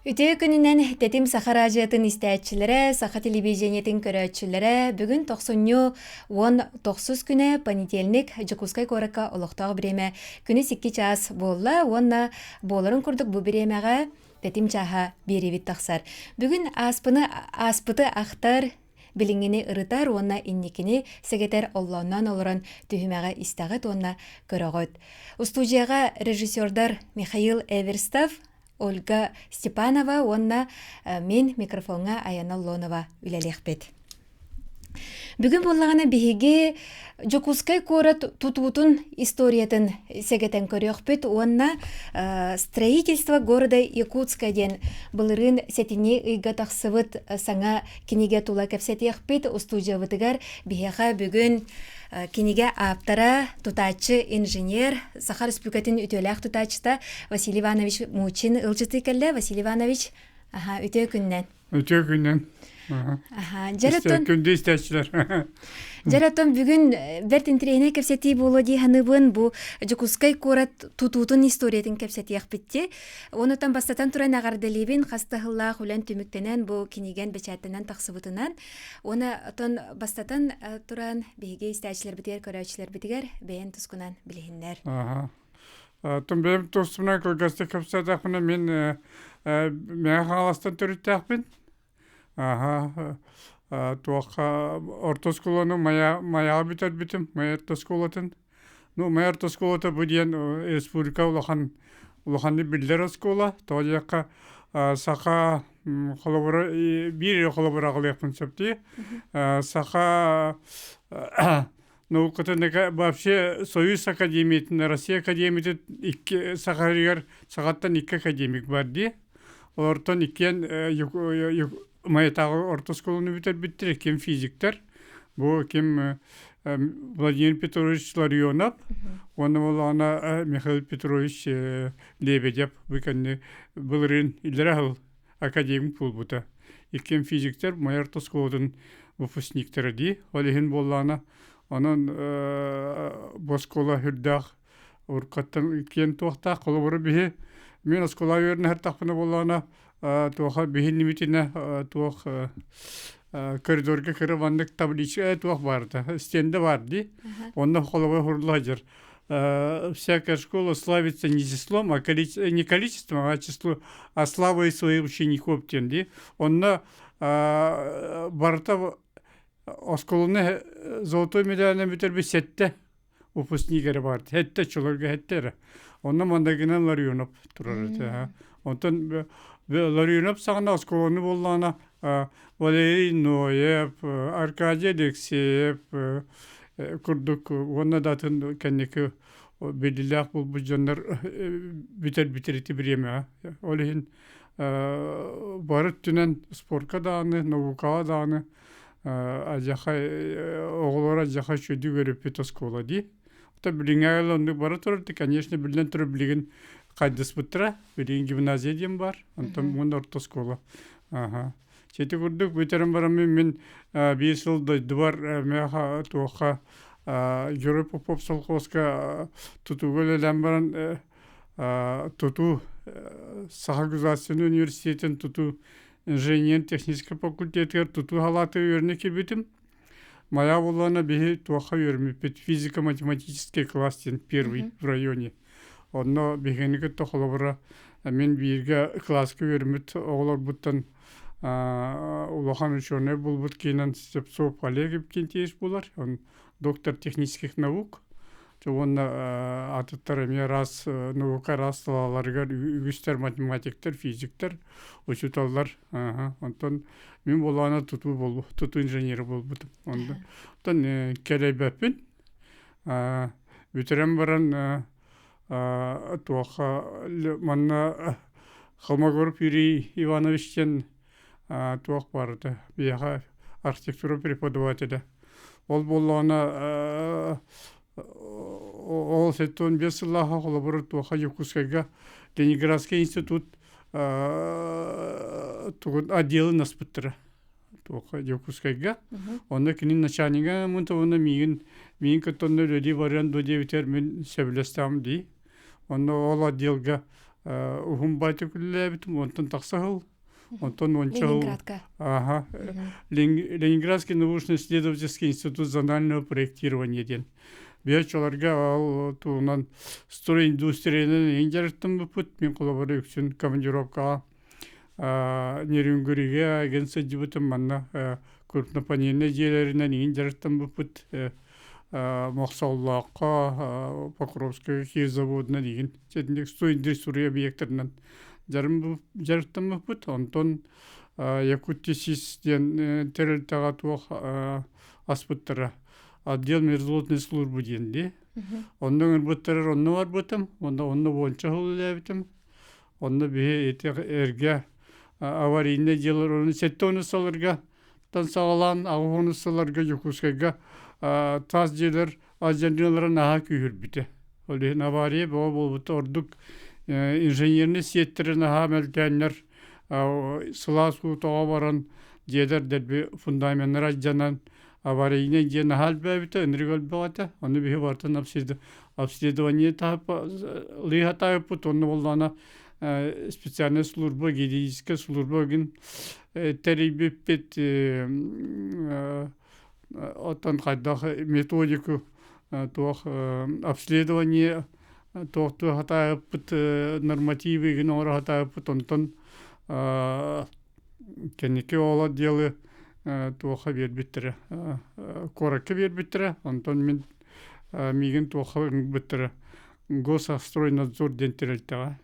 Үтүө күнүнэн Тэтим Саха араадьыйатын истээччилэрэ, саха телевидениетин көрөөччүлэрэ бүгүн тохсунньу 19 күнэ понедельник Дьокуускай куоракка олохтоох бириэмэ күнүс 2 чаас буолла уонна буоларын курдук бу бириэмэҕэ Тэтим чааһа биэриибит тахсар. Бүгүн ааспыны ааспыты ахтар, билиҥҥини ырытар уонна инникини сэгэтэр оллоонноон олорон түһүмэҕи истэҕит уонна көрөҕүт. Устуудьуйаҕа режиссердар Михаил Эверстов, Ольга Степанова уонна мин микрофоҥҥа Аяна Лонова үлэлиэхпит. Бүгүн буоллаҕына биһиги Дьокуускай куорат тутуутун историятын сэгэтэн көрүөхпүт уонна «Строительство города Якутска» диэн былырыын сэтинньи ыйга тахсыбыт саҥа кинигэ тула кэпсэтиэхпит. Устуудьуйабытыгар биһиэхэ бүгүн Кинигэ ааптара, тутааччы инженер, Саха Республикатын үтүөлээх тутааччыта Василий Иванович Мучин ылдьытыы кэллэ. Василий Иванович, аха, үтүө күннэн. Үтүө күннэн. Аха, дьэрэтон Күндү истээччилэр. Дьэрэтон бүгүн бэрт интэриэһинэй кэпсэтии буолуо дии саныыбын. Бу Дьокуускай куорат тутуутун историятын кэпсэтиэхпит Онутан бастатан туран эҕэрдэлиибин хас да сыллаах үлэн түмүктэнэн бу кинигэн бэчээттэнэн тахсыбытынан. Уонна отон бастатан туран биһиги истээччилэрбитигэр, көрөөччүлэрбитигэр бэйэн тускунан билиһиннэр. Аха. Тум бэйэм тустумнан кылгастык кэпсээтэхпинэ мин Мэҥэ Хаҥаластан төрүттээхпин. Аха. Туохха орто оскуоланы Майаҕа бүтэрбитим, Майа орто оскуолатын. Ну, Майа орто оскуолата бу диэн республика улахан улаханнык биллэр оскуола. Тоҕо диэххэ саха холобура биир холобура аҕалыахпын сөп дии. Саха наукатын вообще Союз академиятын, Россия академиятын икки сахарыгар сахаттан икки академик бар дии. Олортон иккиэн Майатааҕы орто оскуоланы бүтэрбиттэр, ким физиктэр, бу ким Владимир Петрович Ларионов уонна буоллаҕына Михаил Петрович Лебедев бу кэнни былырыын иллэрэ сыл академик буолбута. Иккиэн физиктэр Майа орто оскуолатын выпускниктара дии. Ол иһин буоллаҕына онон бу оскуола үрдээх уруккаттан киэн туохтаах холобура биһи мин оскуолаҕа үөрэнэ сыртахпына буоллаҕына туоха биһиннибитинэ туох коридорга кыра маннык табличка туох баарта стенде бар дии онно холобура хурла сылдьар всякая школа славится не числом а не количеством а число а славой своих учеников диэн дии онно барыта оскуоланы золотой медалынан бүтэрбит сэттэ выпускник эрэ баар сэттэ оччолорго сэттэ эрэ онно мандагынан Ларионов турар этэ онтон Ларионов саҕана оскуоланы буоллаҕына Валерий Ноев Аркадий Алексеев курдук уонна да атын кэнники биллиилээх буолбут дьоннор бүтэр бүтэр ити бириэмэҕэ ол иһин бары өттүнэн спорка даҕаны наукаҕа даҕаны Адьаха оҕолоро адьаха үчүгэйдик үөрэппит оскуола дии. Оттон билиҥҥэ оннук бара турар, конечно, биллэн турар билигин хайдыспыттара. Билигин гимназия диэн бар, онтон уонна орто оскуола. Аха. Сити курдук бүтэрэн бараммын мин биир сыл дойдубар миэхэ туохха Герой Попов совхозка тутууга үлэлээн баран тутуу Саха государственный университетин тутуу инженерно-техническэй факультетыгар тутуу халаатыгар үөрэнэ киирбитим. Моя буоллаҕына биһи туохха үөрэммиппит физико-математический класс диэн первый в районе. Онно биһигини кытта холобура мин бииргэ кылааска үөрэммит оҕолорбуттан улахан ученый булбут киинэн Слепцов Олег Евгеньевич буолар. Он доктор технических наук. Уонна атыттар эмиэ араас наука араас салааларыгар үгүстэр математиктар, физиктэр, учууталлар. Онтон мин буоллаҕына тутуу буолбу, тутуу инженерэ буолбутум. Онтон кэлэйбэппин. Бүтэрэн баран туохха манна Холмогоров Юрий Иванович диэн туох барыта биһиэхэ архитектура преподавателэ. Ол буоллаҕына ол 75 сыллааҕы холобур туоха Дьокуускайга Ленинградский институт тугун отделын аспыттара туоха Дьокуускайга. Онно кини начальнига мунтабына миигин миигин кытта онно үлэлии барыан дуо диэбитигэр мин сөбүлэстэҕим дии. Онно ол отделга Уһун байтык үлэлээбитим, онтон тахса сыл. Онтон уонча сыл Ленинградка. Ага. Ленинградский научно-исследовательский институт зонального проектирования диэн. Биһи ол туһунан стройиндустриянан иһин дьарыктаммыппыт. Мин холобура үксүн командировкаҕа Нерюнгригэ эгин сылдьыбытым манна крупнопанельнай дьиэлэринэн иһин дьарыктаммыппыт. Мохсоллооххо Покровскай заводунан иһин стройиндустрия объектарынан дьарыктаммыппыт. Онтон Якутисис диэн тэрилтэҕэ туох аспыттара отдел мерзлотной службы диэн дии. Онно ыҥырбыттарар онно барбытым, онно онно уонча сыл үлэлээбитим. Онно биһи ити эргэ аварийнай дьиэлэр ону 70 сылларга тан саҕалаан 80 сылларга Дьокуускайга таас дьиэлэр алдьаныылара наһаа күүһүрбүтэ. Ол иһин авария бөҕө буолбута ордук инженернэй сиэттэрэ наһаа мөлтөөннөр сылаас уу тоҕо баран дьиэлэр дэлби фундаменнара алдьанан аварийнай дьиэ наһаа элбээбитэ, ынырык элбэх этэ. Ону биһи барытын обследование лыыха таайыппыт, онно буоллаҕына специальная служба, геодезическая служба гин тэрийбиппит оттон хайдах методику туох обследование туох туох хатаайыппыт нормативы гин оҥоро хатаайыппыт онтон кэнники ол отделы туохха биэрбиттэрэ куоракка биэрбиттэрэ онтон мин миигин туохха ыҥырбыттара Госавстройнадзор диэн тэрилтэҕэ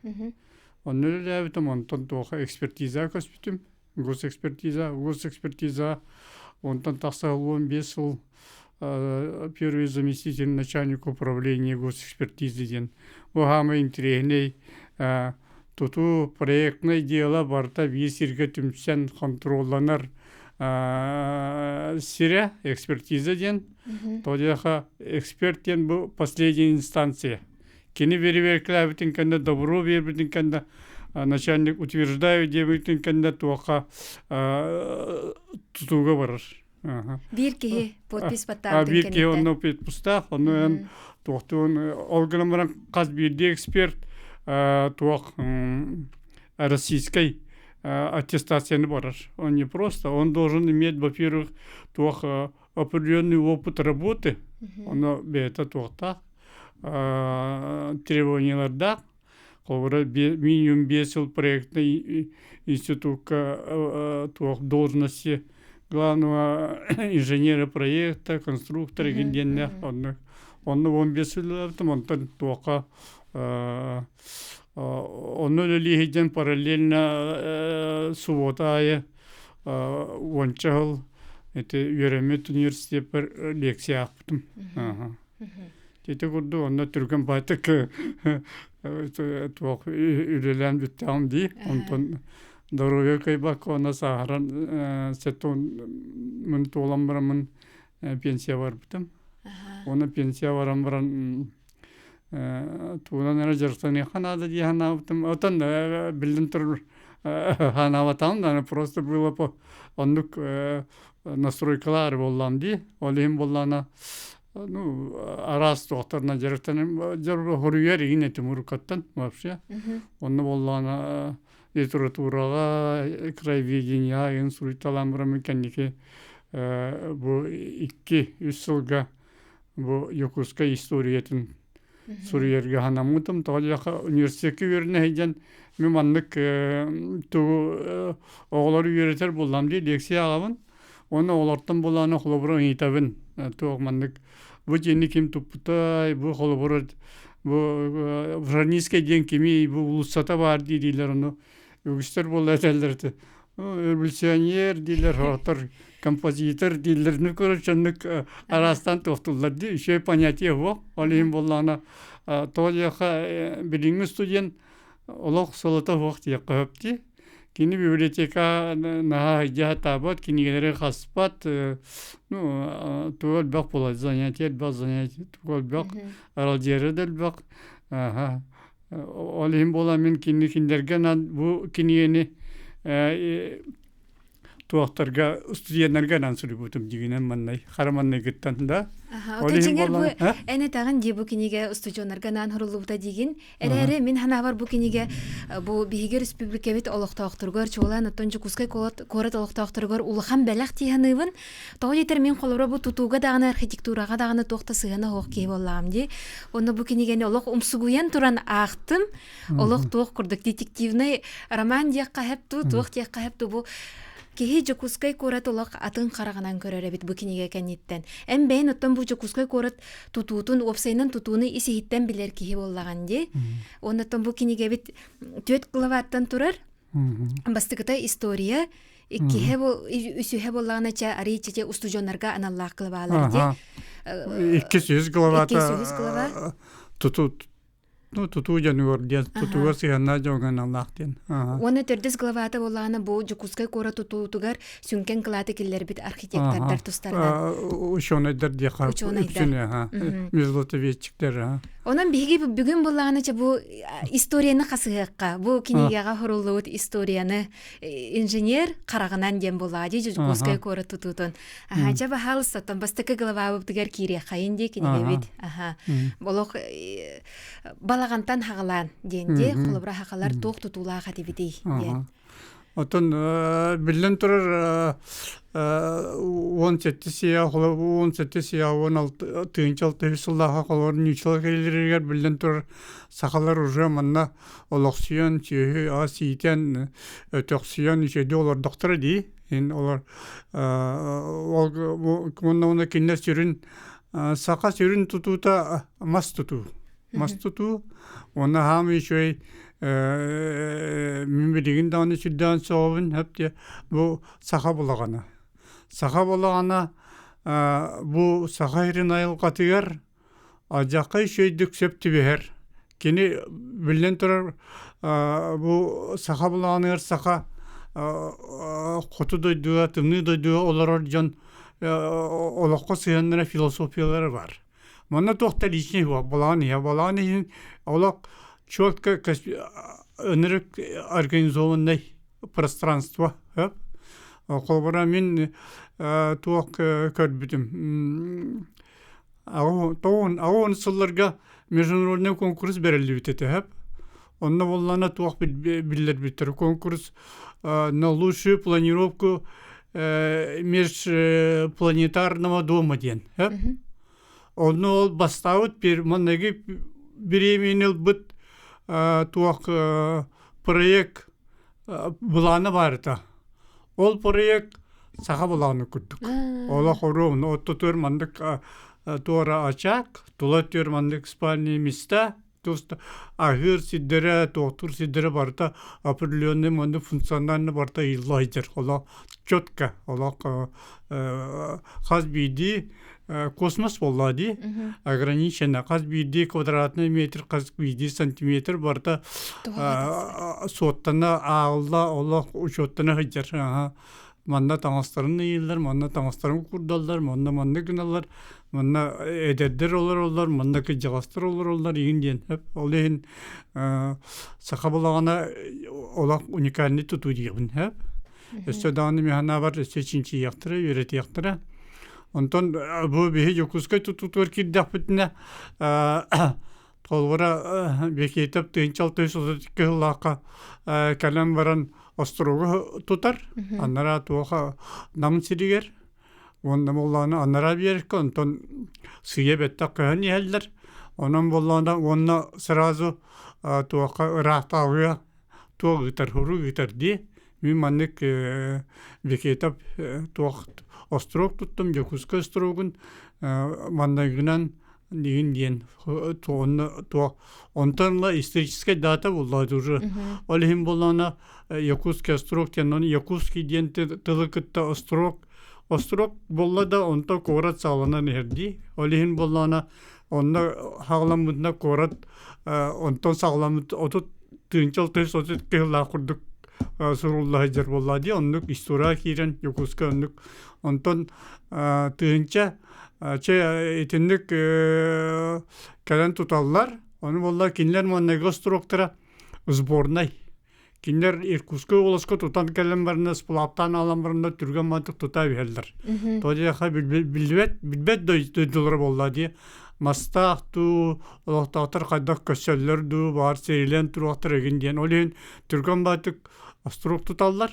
онно үлэлээбитим онтон туохха экспертиза көспүтүм госэкспертиза госэкспертиза онтон тахса 15 сыл первый заместитель начальника управления госэкспертизы диэн бу хаамай интэриэһинэй тутуу проектнай дьыала барыта биир сиргэ түмсэн хонтуруолланар сирэ экспертиза диэн тоҕо эксперт диэн бу последняя инстанция кини бэрэбиэркэлээбитин кэннэ добро биэрбитин кэннэ начальник утверждаю диэбитин кэннэ туохха тутууга барар Биир киһи подпись баттаабытын биир киһи онно подпистаах онно эн туохтуун ол гынан баран хас биирдии эксперт туох российской аттестацияны барар он не просто он должен иметь во-первых туох определенный опыт работы оно бэйэтэ туохтаах требованиялардаах Холобура, минимум 5 сыл проектный институкка туох должности главного инженера проекта, конструктора игин диэннээх онно онно 15 сыллаабытым онтон туохха онно үлэлииһидьэн параллельно суббота аайы уонча сыл ити үөрэммит университеппэр лекция аахпытым. Ити курдук онно түргэн баайтык туох үлэлээн бүттэҕим дии. Онтон доруобуйа кыайбакка уонна сааһыран сеттон мын туолан бараммын пенсия барбытым. Уонна пенсия баран баран тугунан эрэ дьарыктаныахха наада дии санаабытым. Оттон биллэн турар санаабатаҕым да просто было по оннук настройкалаары буоллаҕым дии. Ол иһин буоллаҕына ну араас туохтарынан дьарыктанан хоруйар игин этим уруккаттан вообще онно буоллаҕына литератураҕа краеведенияҕа игин суруйталаан бараммын кэнники бу 2-3 сылга бу Якутскай историятын суруйарга санаммытым тоҕо диэххэ университекка үөрэнэ сылдьан мин маннык тугу оҕолору үөрэтэр буоллам дии лекция ааҕабын Уонна олортон булааны холобура ыйытабын туох маннык бу дьиэни ким туппутай, бу холобура бу Вранинскай диэн кимий, бу уулуссата баар дии дииллэр ону үгүстэр буолла этэллэр этэ революционер дииллэр, сорохтор композитор дииллэр, ну короче оннук араастаан туохтууллар дии, үчүгэй понятие суох. Ол иһин буоллаҕына тоҕо диэххэ билиҥҥи студент олох солото суох диэххэ сөп дии. Кини библиотека наһаа сылдьа сатаабат, кинигэлэри хаспат, ну туга элбэх буолар, занятие элбэх, занятие туга элбэх, аралдьыйара да элбэх. Аха. Ол иһин буолан мин кини кинилэргэ бу кинигэни. Туохтарга студеннарга анаан суруйбутум дьиҥинэн маннай хара маннайгыттан да. Ол дьиҥэр бу эн этэҕин дии бу кинигэ устудьуоннарга анаан суруллубута диигин. Эрээри мин санаабар бу кинигэ бу биһиги республикабыт олохтоохторугар чуолаан оттон Дьокуускай куорат олохтоохторугар улахан бэлэх дии саныыбын. Тоҕо диэтэр мин холобура бу тутууга даҕаны архитектураҕа даҕаны туох да сыһыана суох киһи буоллаҕым дии. Онно бу кинигэни олох умсугуйан туран аахтым. Олох туох курдук детективный роман диэххэ сөп дуу, туох диэххэ сөп дуу бу киһи Дьокуускай куорат олох атын хараҕынан көрөр эбит бу кинигэ кэнниттэн. Эн бэйэн оттон бу Дьокуускай куорат тутуутун, уопсайынан тутууну ис-иһиттэн билэр киһи буоллаҕын дии. Уонна оттон бу кинигэбит түөрт главаттан турар. Бастакыта история, иккиһэ бу үсүһэ буоллаҕына чэ арый чэ устудьуоннарга аналлаах главалар дии. Иккис үһүс главата Иккис үһүс глава. Туту Ну, тутуу дьонугар диэн, тутууга сыһыаннаах дьоҥҥо аналлаах диэн. Уонна төрдүс главата буоллаҕына бу Дьокуускай куорат тутуутугар сүҥкэн кылааты киллэрбит архитектордар тустарынан. Учуонайдар диэхэ. Учуонайдар. Мерзлотоведчиктэр. Онон биһиги бүгүн буоллаҕына чэ бу историяны хасыһыахха. Бу кинигэҕэ суруллубут историяны инженер хараҕынан диэн буоллаҕа дии Дьокуускай куорат тутуутун. Аха, чэ баһаалыста, оттон бастакы главабытыгар киириэххэйин дии кинигэбит. Аха. Олох балаҕантан хаҕалаан диэн дии, холобура хахалар туох тутуулаах этибитий диэн. Оттон биллэн турар 17 сия 17 сия 16 тыынча алта сыллааха холобур ньууччалар кэлэлэригэр биллэн турар сахалар уже манна олохсуйан сүөһү ас иитэн өтөхсүйэн үчүгэйдик олордохторо дии Ин олор уонна уонна кинилэр сүрүн саха сүрүн тутуута мас тутуу. Мас тутуу уонна хаамый үчүгэй мин билигин даҕаны сүрдээн сөҕөбүн хөп бу саха булаҕана. Саха булаҕана бу саха сирин айылҕатыгар Алдьархай үчүгэйдик сөп түбэһэр. Кини биллэн турар бу саха былааныгар саха хоту дойдуга, тымныы дойдуга олорор дьон олоххо сыһыаннара философиялара бар. Манна туох да личный балаан иһэ. Балаан иһин олох четко ынырык организованный пространство. Холобура мин туох көрбүтүм Тоҕуон сылларга международный конкурс бэриллибит этэ сөп. Онно буоллаҕына туох биллэрбиттэр конкурс на лучшую планировку межпланетарного дома диэн сөп. Онно ол бастаабыт маҥнайгы бириэмийэни ылбыт туох проект былаана баар этэ. Ол проект саха былааны курдук. Олох оруобуна оттотуор маннык туора ачаак, тула өттүгэр маннык спальные места, аһыыр сирдэрэ, туохтуур сирдэрэ барыта определенный маннык функционально барыта ыйылла сылдьар. Олох четко, олох хас биирдии космос буолла дии ограничено хас биирдии квадратный метр хас биирдии сантиметр барыта суоттана ааҕылла олох учуоттана сылдьар манна таҥастарын ыйыыллар манна таҥастарын курдаллар манна маннык гыналлар манна эдэрдэр олороллор манна кырдьаҕастар олороллор игин диэн ол иһин саха балаҕана олох уникальный тутуу диэбин сөп Өссө даҕаны миһанаабар өссө чинчийиэхтэрэ, үөрэтиэхтэрэ. Онтон бу биһи Дьокуускай тутуутугар киирдэхпитинэ, холобура Бекетов 1632 сыллаахха кэлэн баран острогу тутар. Анараа туоха Нам сиригэр уонна буоллаҕына анараа биэриккэ онтон сыыйа бэттэх көһөн иһэллэр. Онон буоллаҕына уонна сразу туохха ыраахтааҕыга туох ыытар, хурук ыытар дии. Мин маннык Бекетов туох острог туттум, Дьокуускай острогун маннайгынан диин диэн туох онтон ыла историческай дата буолла уже. Ол иһин буоллаҕына Якутский острог диэн, оны Якутский диэн тылы кытта острог острог буолла да онто куорат саҕаланан иһэр дии. Ол иһин буоллаҕына онно хаҕаламмытына куорат онтон саҕаламмыт 30 тыһыынча 630 кыһыллаах курдук сурулла сылдьар буоллаа дии оннук история киирэн Дьокуускай оннук онтон тыһыынча чэ итинник кэлэн туталлар ону буолла кинилэр манныгы остуруоктара сборнай. Кинилэр Иркутскай уоласка тутан кэлэн баранна сплавтаан аалан баранна түргэн мантык тута биһэллэр. Тоҕо диэхэ билбэт билбэт дойдулара буолла дии. Мастаах дуу, олохтоохтор хайдах көссөллөр дуу, баҕар сирилэн туруохтар игин диэн. Ол иһин түргэн баатык остурук туталлар.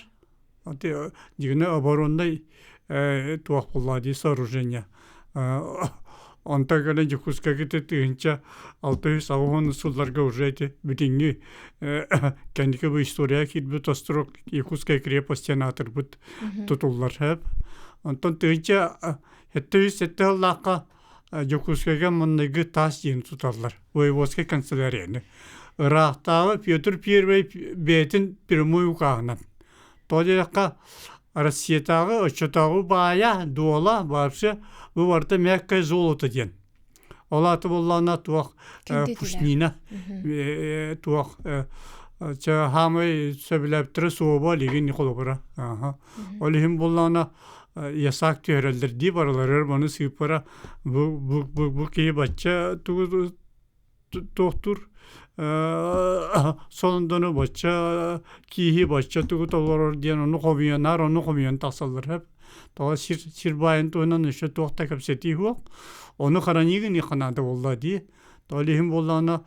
Дьиҥинэ обороннай туох буолла дии сооружение. Онтон кэлэн Дьокуускайга 1680 сылларга уже эти бүтүҥҥү кэнники бу история киирбит острог Якутская крепость диэн аатырбыт тутуллар сөп. Онтон 1707 сыллаахха Дьокуускайга маҥнайгы таас дьиэни туталлар, воеводскай канцелярияны. Ыраахтааҕы Петр Первый бэйэтин прямой укааһынан. Тоҕо диэтэххэ, Россиятааҕы оччотооҕу баайа, дуола вообще бу барыта мягкое золото диэн. Ол аата буоллаҕына туох пушнина туох хаамай сөбүлээбиттэрэ суоба илигин холобура. Ол иһин буоллаҕына ясак түһэрэллэр дии барыларыгар маны сыыппара бу бу бу, бу киһи бачча тугу туохтуур солондону бачча кииһи бачча тугу толорор диэн ону хомуйанаар ону хомуйан тахсаллар сөп тоҕо сир сир баайын туһунан өссө туох да кэпсэтии суох ону хранигын ханаада буолла дии Ол иһин буоллаҕына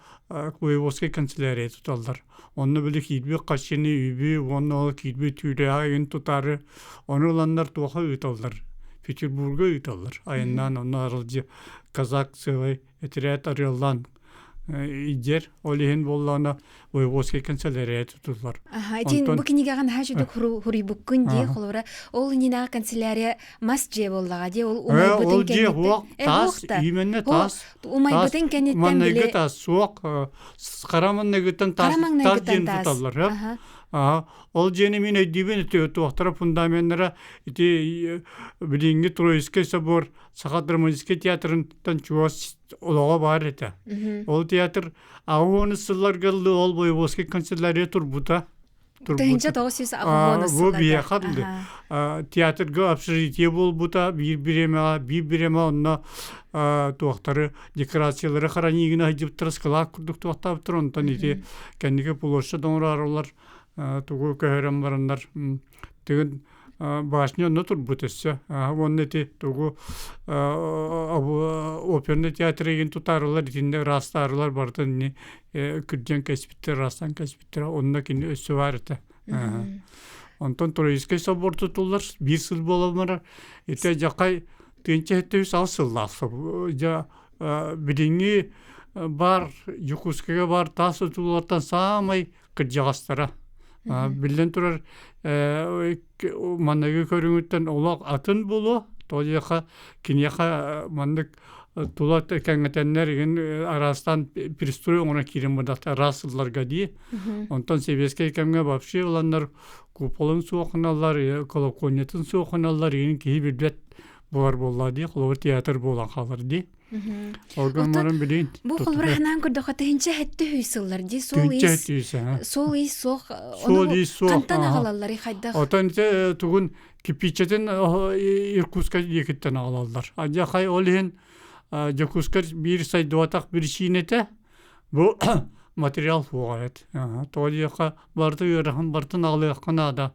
воеводскай канцелярия туталлар. Онно били киирбит харчыны үбү уонна ол киирбит түүлээҕи игин тутаары ону ыланнар туоха ыыталлар. Петербурга ыыталлар. Айаннаан онно аралдьы казак целый этэрээт арыаллаан идер. Ол иһин буоллаҕына воеводскай канцелярия тутуллар. Аха, итин бу кинигэҕин наһаа үчүгэй хуруйбуккун дии, холобура, ол иннинээҕи канцелярия мас дьиэ буоллаҕа дии, ол умайбытын Ол дьиэ кэнниттэн суох, таас, именно таас. Умайбытын кэнниттэн Манныгы били таас суох, хара манныгыттан хара таас таас маҥнайгыттан дьиэни таас. туталлар. Аха. Аха. Ол дьиэни мин өйдүүбүн туохтара фундаменнара ити билиҥҥи Троицкай собор Саха драматическай театрыттан чугас олоҕо баар этэ. Ол театр 80 сылларга ол воеводскай канцелярия турбута. 1980 Бу биһиэхэ театрга общежитие буолбута биир бириэмэҕэ биир бириэмэ онно туохтары декорациялары хранигина сылдьыбыттара склад курдук туохтаабыттар онтон ити кэнники площадь оҥороорулар тугу көһөрөн бараннар Тыгын башня онно турбут өссө. Уонна ити тугу оперный театр игин тутаарылар итиннэ ыраастаарылар барытын ини күрдьэн кэспиттэр ыраастаан кэспиттэр онно кини өссө баар этэ. Онтон Троицкай собор тутуллар биир сыл буолан ити дьакай 1703 сыллаах дьэ билиҥҥи бар Дьокуускайга бар таас тутуулартан саамай кырдьаҕастара. Биллэн турар, манныгы көрүҥүттэн олох атын буолуо. Тоҕо диэхэ, киниэхэ маннык тула кэҥэтэннэр игин араастаан пристрой оҥорон киирэн бардахтар араас сылларга дии. Онтон сэбиэскэй кэмҥэ вообще ыланнар куполын суох гыналлар, колокольнятын суох гыналлар, игин киһи билбэт буолар буоллаа дии, холобур театр буолан хаалар дии. Оргон баран билин. Бу холбура ханаан көрдөхө тыһынча хэтти хүй сыллар ди суол ис суол ис суох суол ис суох хантан аҕалаллар хайдах Отон тугун кипичетин Иркутскай диэкиттэн аҕалаллар. Адьахай ол иһин Дьокуускай биир сайдыбатах биричиинэтэ бу материал суоҕа эт. Тоҕо диэххэ барыта ыарахан барытын аҕалыахха наада.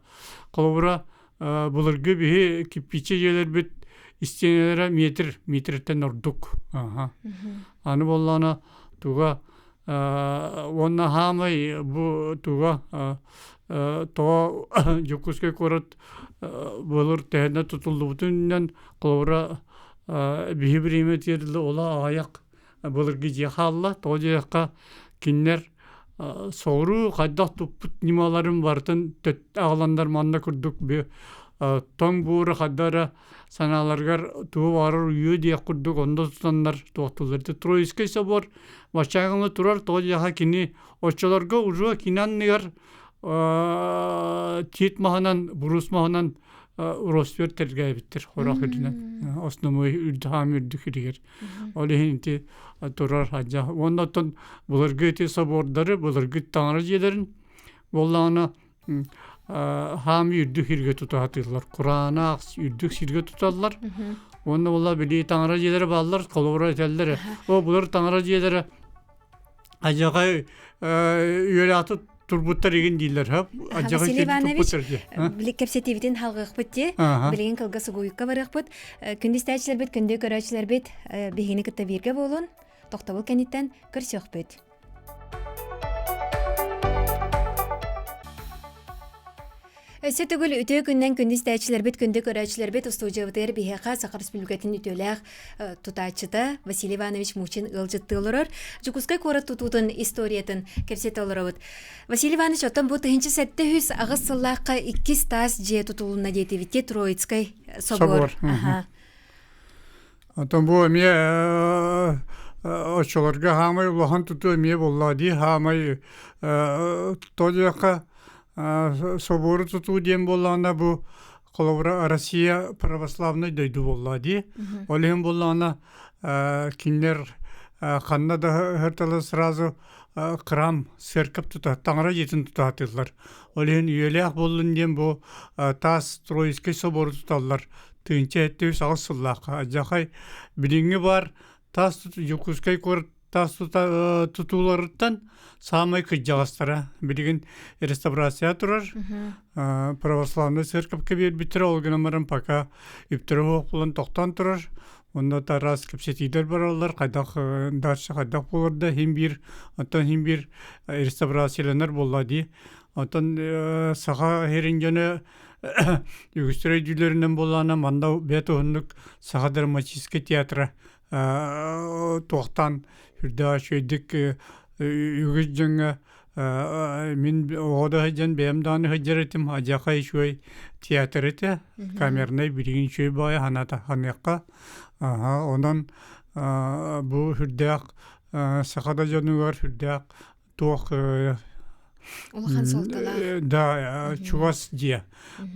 Холобура былыргы биһи кирпичи дьиэлэрбит истиэнэлэрэ метр метртэн ордук. Аны буоллаҕына туга уонна хаамай бу туга тоҕо Дьокуускай куорат былыр төһөннө тутуллубутун үрдүнэн холобура биһи бириэмэ ола аҕыйах былыргы дьиэ хаалла. Тоҕо диэххэ кинилэр соҕуруу хайдах туппут ньымаларын барытын аҕаланнар манна курдук тоҥ буору хайда эрэ санааларыгар тугу баҕарар үйүө диэх курдук онно тутаннар туохтууллар. Троицкай собор баччааҥҥа турар тоҕо диэхэ кини оччолорго уже кини анныгар тиит маһынан буруус маһынан роствер тэлгээбиттэр хорох үрдүнэн основной үрдү үрдүк иригэр Ол иһин ити турар хадьа. Уонна оттон былыргы ити собордары, былыргы таҥара дьиэлэрин буоллаҕына хаам үрдүк сиргэ тута сатыыллар. Кураанах үрдүк сиргэ туталлар. Уонна була били таҥара дьиэлэрэ бааллар, холобура этэллэр. О, былыр таҥара дьиэлэрэ ажаҕай үөрээхтик турбуттар игин дииллэр хөп адьаҕы Василий Иванович, туппуттар дии. Били кэпсэтиибитин халҕыахпыт дии. Билигин кылгас угуйукка барыахпыт. Күндү истээччилэрбит, күндү көрөөччүлэрбит биһигини кытта бииргэ буолун. Тохтобул кэнниттэн көрсүөхпүт. Өссө төгүл үтүө күннэн күндү истээччилэрбит, күндү көрөөччүлэрбит устуудьуйабытыгар биһиэхэ Саха Республикатын үтүөлээх тутааччыта Василий Иванович Мучин ыалдьыттыы олорор. Дьокуускай куорат тутуутун историятын кэпсэтэ олоробут. Василий Иванович, оттон бу 1708 сыллаахха иккис таас дьиэ тутулунна диэтибит Троицкай собор. Собор. Оттон бу эмиэ оччолорго хаамай улахан тутуу эмиэ буолла дии хаамай то диэххэ собору тутуу диэн буоллаҕына бу холобура Россия православнай дойду буолла дии. Ол иһин буоллаҕына кинилэр ханна да ыһырталар сразу храм церковь тута таҥара дьиэтин тута сатыыллар. Ол иһин үйэлээх буоллун диэн бу таас Троицкай собору туталлар. Тыынча 708 сыллаахха. Алдьархай билиҥҥи баар таас Дьокуускай куорат таас тутууларыттан саамай кырдьаҕастара. Билигин реставрация турар. Православнай церковка биэрбиттэрэ ол гынан баран пока үптэрэ суох буолан тохтоон турар. Онно араас кэпсэтиилэр бараллар, хайдах дальше хайдах буолар да иһин биир, оттон иһин биир реставрацияланар буолла дии. Оттон саха иһэрин дьоно үгүстэр өйдүүлэринэн буоллаҕына манна бэт уһуннук Саха драматическай театра туохтаан үрдээх үчүгэйдик үгүс дьоҥҥо мин оҕо да сылдьан бэйэм даҕаны сылдьар этим адьаха үчүгэй театр этэ камернай билигин үчүгэй баҕайы санаата саныахха онон бу сүрдээх саха да дьонугар сүрдээх туох Улахан суолталаах. Да, чугас дьиэ.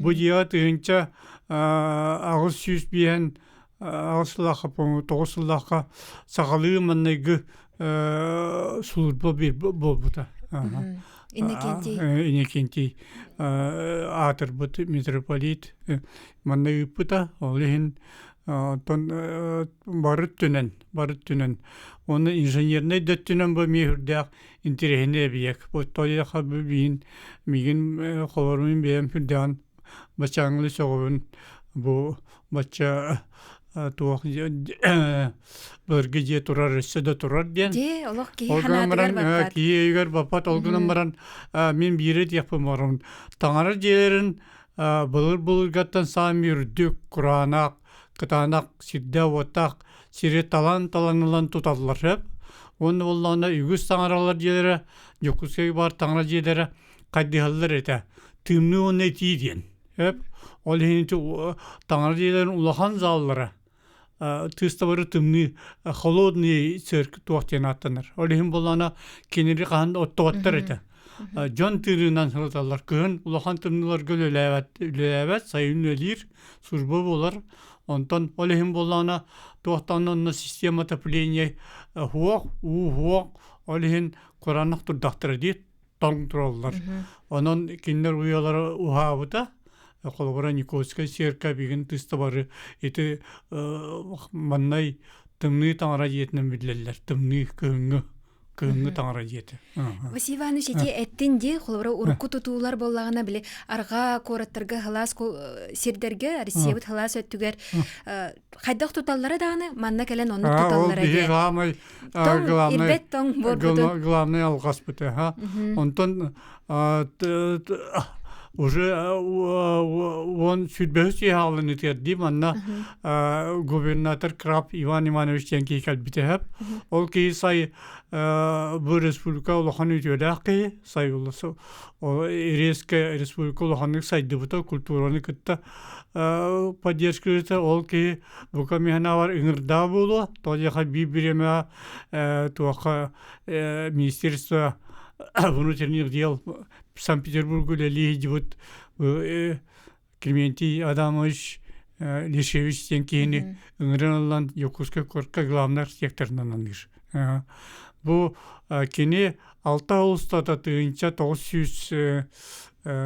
Бу дьиэҕэ 1805 аҕыс сыллаахха, по-моему, 9 сыллаахха сахалыы маннайгы служба буолбута. Иннокентий. Иннокентий аатырбыт митрополит манна ыыппыта. Ол иһин оттон бары өттүнэн, бары өттүнэн. Уонна инженернэй да өттүнэн бу эмиэ сүрдээх интэриэһинэй эбийиэк. Бу тоойуоха бу миигин миигин холорумун бэйэм сүрдээҕин баччааҥҥылыы сөҕөбүн бу бачча туох былыргы дьиэ турар өссө да турар диэн. Дьиэ олох киһи Ол гынан санаатыгар баран баппат. киһи өйүгэр баппат ол гынан баран мин биири диэхпин баҕарабын. Таҥара дьиэлэрин былыр-былыргаттан саамай үрдүк, кураанах, кытаанах сирдээх-уоттаах сири талан-талан ылан туталлар сөп. Уонна буоллаҕына үгүс таҥаралар дьиэлэрэ, Дьокуускайга баар таҥара дьиэлэрэ хайдыһаллар этэ. Тымныы уонна итии диэн. Сөп. Ол иһин ити таҥара дьиэлэрин улахан заллара тыыстабары тымныы холодный церковь туох диэн ааттанар. Ол иһин буоллаҕына кинини хаһан да оттоботтор этэ. Дьон тыырыынан сылыталлар. Кыһын улахан тымныыларга үлэлээбэт, үлэлээбэт, сайын үлэлиир, служба буолар. Онтон ол иһин буоллаҕына туохтан онно система отопления суох, уу суох, ол иһин кураанах турдахтара дии тоҥ тураллар. Онон кинилэр уйалара уһаабыта. Холобура Никольскай церковь билигин тыста бары ити маннай тымныы таҥара дьиэтинэн биллэллэр. Тымныы кыһыҥҥы кыһыҥҥы таҥара дьиэтэ. Василий Иванович ити эттин дии, холобура урукку тутуулар буоллаҕына били арҕаа куораттарга халаас сирдэргэ Россиябыт халаас өттүгэр хайдах туталлара даҕаны манна кэлэн оннук туталлара диye. Ол главный ирбэт тоҥ буорбутун. Главный алҕаспыт ха. Онтон уже он сүрбэһис иһаалын итиэрдии манна губернатор Краб Иван Иванович диэн киһи кэлбитэ сөп. Ол киһи сай бу республика улахан үтүөлээх киһи сай резко республика улаханнык сайдыбыта культураны кытта поддержкалыта ол киһи бука миһанавар ыҥырдаа буолуо тоҕо биир бириэмэ туохха министерство внутренних дел Санкт-Петербург үлэлии сылдьыбыт Климентий Адамович Лишевич диэн киһини ыҥыран ылан Якутскай куоракка главный архитекторынан аныыр. Бу кини алта сыл устата 1907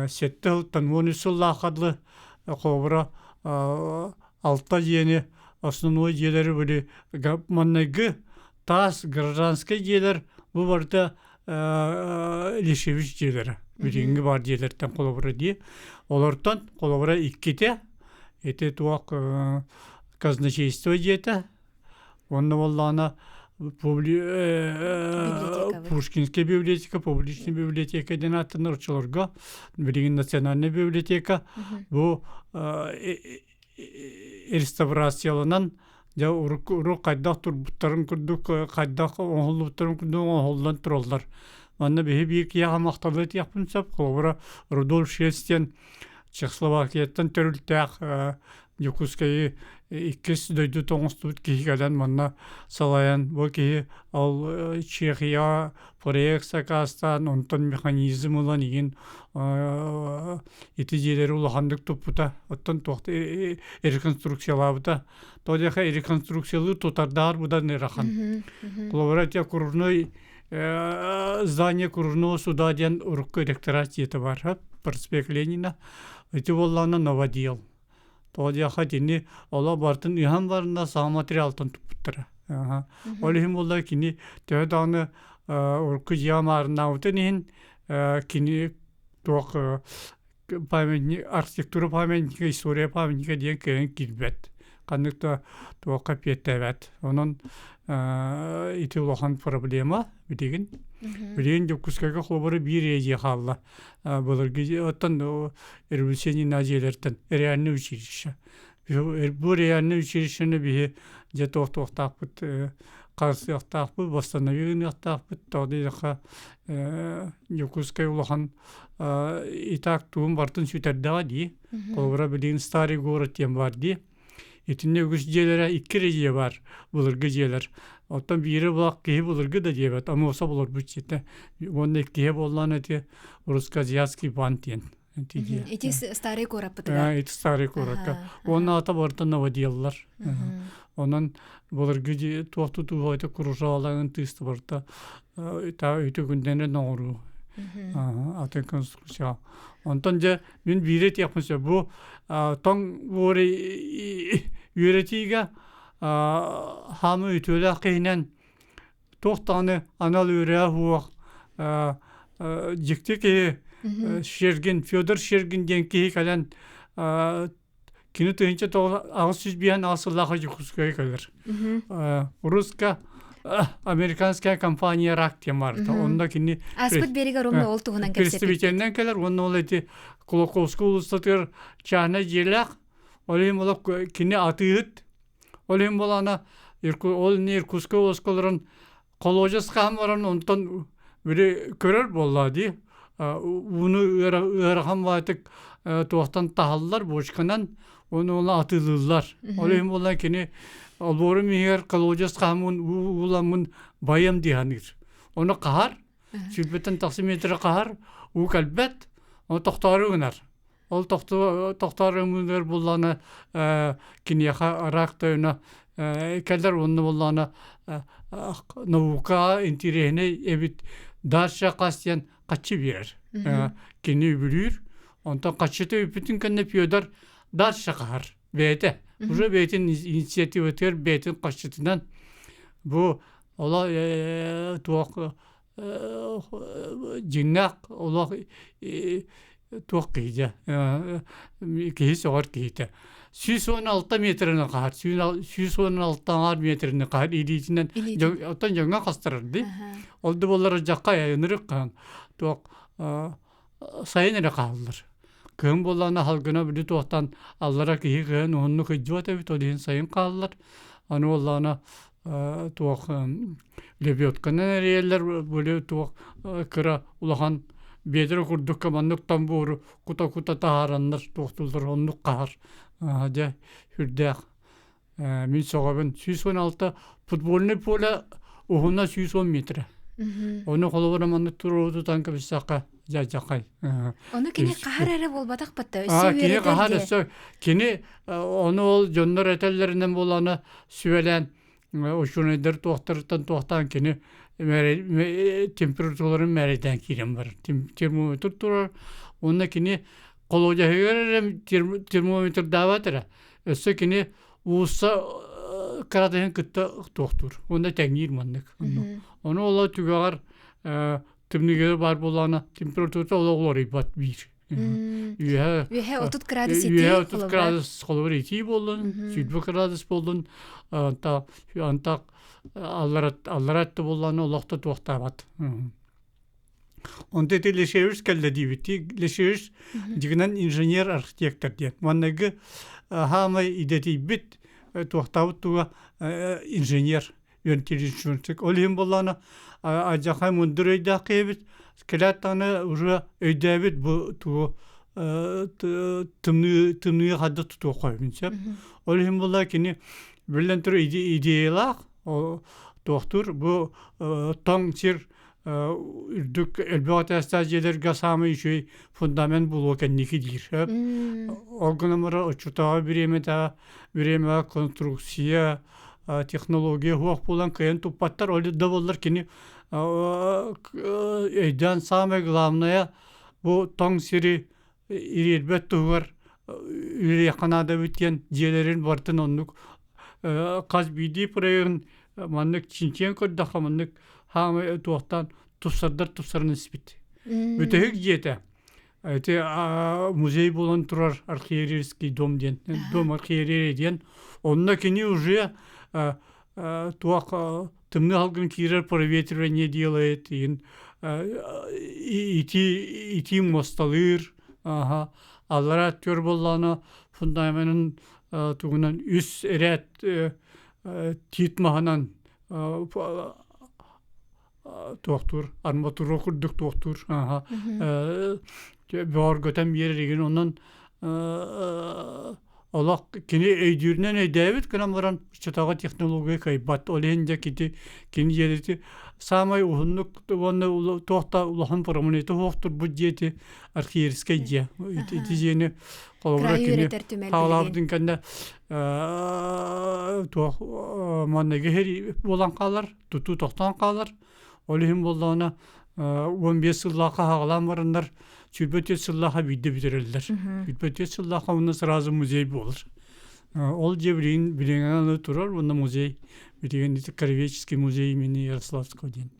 сылтан 13 сыллаахха дылы холобура алта дьиэни основной дьиэлэри били маннайгы таас гражданскай дьиэлэр бу барыта. Лишевич дьиэлэрэ. Билиҥҥи баар дьиэлэртэн холобура дии. Олортон холобура иккитэ ити туох казначейство дьиэтэ уонна буоллаҕына Пушкинская библиотека, публичная библиотека диэн ааттанар оччолорго билигин национальная библиотека бу реставрацияланан дьэ урукку хайдах турбуттарын курдук хайдах оҥоһуллубуттарын курдук оҥоһуллан тураллар. Манна биһи биир киһиэхэ махталлы этиэхпин сөп. Холобура, Рудольф Шельц диэн Чехословакияттан төрүттээх Дьокуускайы иккис дойду оҥостубут киһи кэлэн манна салайан бу киһи ол Чехия проект сакаастаан онтон механизм ылан игин ити дьиэлэри улаханнык туппута оттон туох реконструкциялаабыта то диэхэ реконструкциялыыр тутардаар быдан ыарахан холобура ити окружной здание окружного суда диэн урукку ректорат дьиэтэ бар проспект Ленина ити буоллаҕына новодел Тоҕо диэххэ итини олох барытын ыһан баранна саҥа материалтан туппуттара. Ол иһин буолла кини төһө даҕаны урукку дьиэҕэ маарыннаабытын иһин кини туох памятник архитектура памятника, история памятника диэн кыайан киирбэт. Ханнык да туохха эппиэттээбэт. Онон ити улахан проблема билигин. Билигин Дьокуускайга холобура биир дьиэ хаалла. Былыргы оттон революционный дьиэлэртэн реальный училище. Бу реальный училищены биһи дьэ туох-туохтаахпыт харыстыахтаахпыт, восстанови гыныахтаахпыт. Тоҕо диэтэххэ Дьокуускай улахан и так тугун барытын сүтэрдэҕэ дии. Холобура билигин Старый город диэн баар дии. Итиннэ үгүс дьиэлэрэ икки эрэ дьиэ баар, былыргы дьиэлэр. Оттон биирэ булах киһи былыргы да диэбэт, Амуоса олорбут дьиэтэ. Уонна иккиһэ буоллаҕына ити Русско-Азиатский банк диэн ити дьиэ. Ити старый куораппытыгар. Ити старый куоракка. Уонна ата барыта новоделлар. Онон былыргы дьиэ туох тутууга ити кружаларын тыысты барыта үтүгүннэнэн оҥоруу. Атын конструкция. Онтон дьэ Мин биири этиэхпин сөп. Бу тоҥ буору үөрэтиигэ хаамыы үтүөлээх киһинэн туох даҕаны анал үөрэҕэ суох дьикти киһи Шергин, Федор Шергин диэн киһи кэлэн кини 1908 сыллаах Дьокуускайга кэлэр. Русско американская компания рак диэн барыта. Онно кини Ааспыт берег ровно ол туһунан кэпсэппит. Представительнэн кэлэр уонна ол эти Кулаковскай уулуссатыгар чаана дьиэлээх. Ол иһин була кини атыыһыт. Ол иһин буолаана ол не Иркутскай улууска олорон холуодьас хаһан баран онтон били көрөр буоллаа дии. Ууну ыарахан баайтык туохтан таһаллар бочканан Оны ону атыылыыллар. Ол иһин буолла кини олбуорум иһигэр колодец хаһаммын ууламмын байыам дии саныыр. Ону хаһар, сүүрбэттэн тахса метр хаһар, уу кэлбэт, ону тохтоору гынар. Ол тохтоору гынар буоллаҕына киниэхэ рак тойоно кэлэр уонна буоллаҕына наука интириэһинэй эбит дальше хас диэн хаччы биэрэр. Кини үбүлүүр. Онтон хаччыта үппүтүн кэннэ Федор дальше хаһар бэйэтэ. Уже бэйэтин инициативатыгар бэйэтин хаччытынан бу олох туох дьиҥнээх олох туох киһитэ киһи сөҕөр киһитэ 116 метрини хаһар 116 аҥаар метрини хаһар илиитинэн оттон дьоҥҥо хастарар дии ол да буоллар дьахха ынырык хаһан туох сайын эрэ хааллар кыһын буоллаҕына халгына били туохтан аллара киһи кыһын уһуннук ыйдьыбат эбит ол иһин сайын хааллар аны буоллаҕына туох лебедканан эрийэллэр били туох кыра улахан биэдэрэ курдукка маннык тамбууру кута-кута таһаараннар туохтууллар оннук хаһар дьэ сүрдээх мин сөҕөбүн 116 футбольный поле уһуна 110 метрэ ону холобура маннык туруору тутан кэбистэххэ дьадьахай Ону кини хаһар эрэ буолбатах батта өссө кини хаһар өссө кини ону ол дьоннор этэллэринэн буолана сүбэлээн учуонайдар туохтарыттан туохтаан кини температураларын мээрэйдээн киирэн барар термометр турар уонна кини холуодьаһыгар эрэ термометрдаабат эрэ өссө кини уулусса кыратыһын кытта туохтуур уонна тэҥниир маннык ону ол түгэҕэр. Тымныыга баар буоллаҕына температурата олох уларыйбат биир. Үөһэ Үөһэ 30 градус итии үөһэ 30 градус холобур итии буоллун, 20 градус буоллун, антах антах алларат алларат да буоллаҕына олох да туохтаабат. Онто ити Лешевич кэллэ диибит. Лешевич дьигинэн инженер-архитектор диэн. Манныгы хаамай идэтийбит туохтаабыт туга инженер үөнтиричүнчик. Ол иһин буоллаҕына алдьархай мындыр өйдөөх киһибит. Кэлээт даҕаны уже өйдөөбүт бу тугу тымныы тымныы хадда тутуохха сөп. Ол иһин буолла кини биллэн турар идеялаах туохтуур бу тоҥ сир үрдүк элбэх этээстээх дьиэлэргэ саамай үчүгэй фундамент буолуо кэнники диир. Ол гынан баран оччотооҕу бириэмэтэ бириэмэҕэ конструкция технология суох буолан кыайан туппаттар. Ол да буоллар кини өйдөөн саамай главное бу тоҥ сири ириэрбэт туһугар үлэлиэххэ наада эбит диэн дьиэлэрин барытын оннук хас биирдии проегын маннык чинчийэн көрдөххө маннык хаамай туохтаан тупсардар тупсаран испит. Бүтэһик дьиэтэ ити музей буолан турар архиерейский дом диэн дом архиерея диэн онно кини уже туох тымныы салгын киирэр проветривание делает иин итии итии муосталыыр аллараа түөр буоллаҕына фундаменын тугунан үс эрээт тиит маһынан туохтуур арматура курдук туохтуур бөҕөргөтөн биэрэр игин онон олох кини өйдүүрүнэн өйдөөбүт гынан баран оччотооҕу технология кыайбат ол иһин дьэ кити кини дьиэлити саамай уһуннук уонна туох да улахан промолита суох турбут дьиэти архиерскай дьиэ ити дьиэни холобура кини хаалаабытын кэннэ туох манныгы буолан хаалар тутуу тохтоон хаалар. Ол иһин буоллаҕына 15 сыллаахха хаалаан бараннар 24 сыллаахха биирдэ бүтэрэллэр. 24 сыллаахха уонна сразу музей буолар. Ол дьиэ билигин билиҥҥэ турар уонна музей билигин Кровеческий музей имени Ярославского диэн.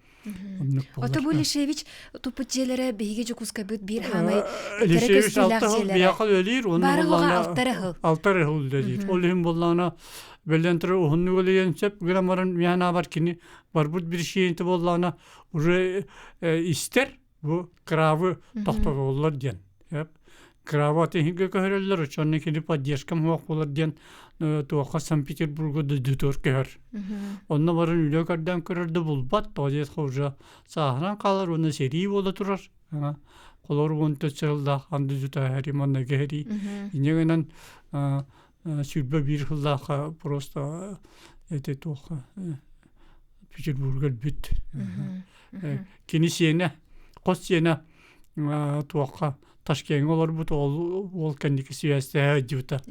Ото бу Лишевич туппут дьиэлэрэ биһиги Дьокуускайбыт биир хаамай кэрэ көстүүлээх дьиэлэрэ. Биһиэхэ үлэлиир уонна Бары оҕо алтары ыһыл. Алтары ыһыл үлэлиир. Ол иһин буоллаҕына биллэн турар уһуннук үлэлиэн сөп гынан баран миэхэ аабар кини барбыт биричиинэтэ буоллаҕына уже истэр бу кравы тохтотоллор диэн. Кравы атыһыга көһөрөллөр, оччону кини поддержкам суох буолар диэн туохха Санкт-Петербурга дойдутугар көһөр. Онно баран үлэ көрдөөн көрөр да булбат, тоҕо диэтэххэ уже сааһыран хаалар уонна сэрии буола турар. Холор уон төрт сыллаах анды дьутааһари манна кэһэрии. Инньэ гынан 21 сыллаахха просто эти туохха Петербурга өлбүт. Кини сиэнэ, хос сиэнэ туохха Ташкеҥҥа олорбут ол ол кэнники сибээстэһэ сылдьыбыта.